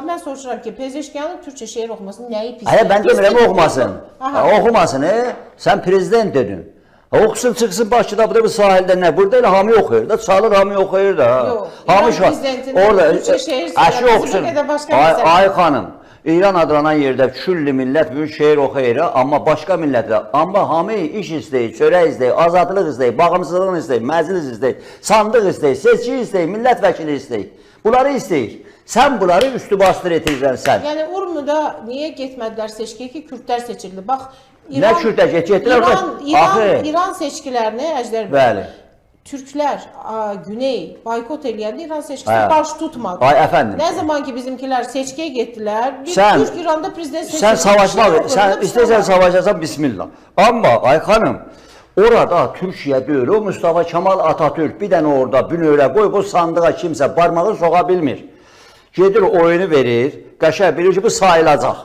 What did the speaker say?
Mən soruşuram ki, Pezeşkiyanın türkcə şeir oxumasının nəyi pisdir? Hayır, mən demirəm Pisdir, oxumasın. Aha. Ha, oxumasın, Sən prezident dedin. Ha, oxusun, çıxsın Bakıda, burada bu sahildə nə? Burada elə hamı oxuyur da, çalır hamı oxuyur da. Yox, Hamı İran şu an- prezidentinin orada türkcə şeir əşi söyləməsi oxusun. bir qədər başqa Ay, məsələ. ay xanım, İran adlanan yerdə küllü millət bir şeir oxuyur, amma başqa millətlər, amma hamı iş istəyir, çörək istəyir, azadlıq istəyir, bağımsızlıq istəyir, məclis istəyir, sandıq istəyir, seçki istəyir, millət vəkili istəyir. Bunları istəyir. Sən bunları üstü bastır etirsən sən. Yəni Urmuda niyə getmədilər seçkiyə ki, Kürdlər seçildi. Bax, Nə Kürdlər getdilər orada? İran, İran, Axı. İran seçkilərini Əjdər bəy. Bəli. Türklər Güney boykot eləyəndə İran seçkisi Hə. baş tutmadı. Ay əfəndim. Nə zaman ki bizimkilər seçkiyə getdilər, bir Türk İranda prezident seçildi. Sən savaşmaq, Bir şey sən yox, istəsən savaşasan bismillah. Amma ay xanım, orada Türkiyə deyil, o Mustafa Kemal Atatürk bir dənə orada bünövrə qoyub o sandığa kimsə barmağı soxa bilmir. Gedir oyunu verir, qəşəng bilir ki, bu sayılacaq.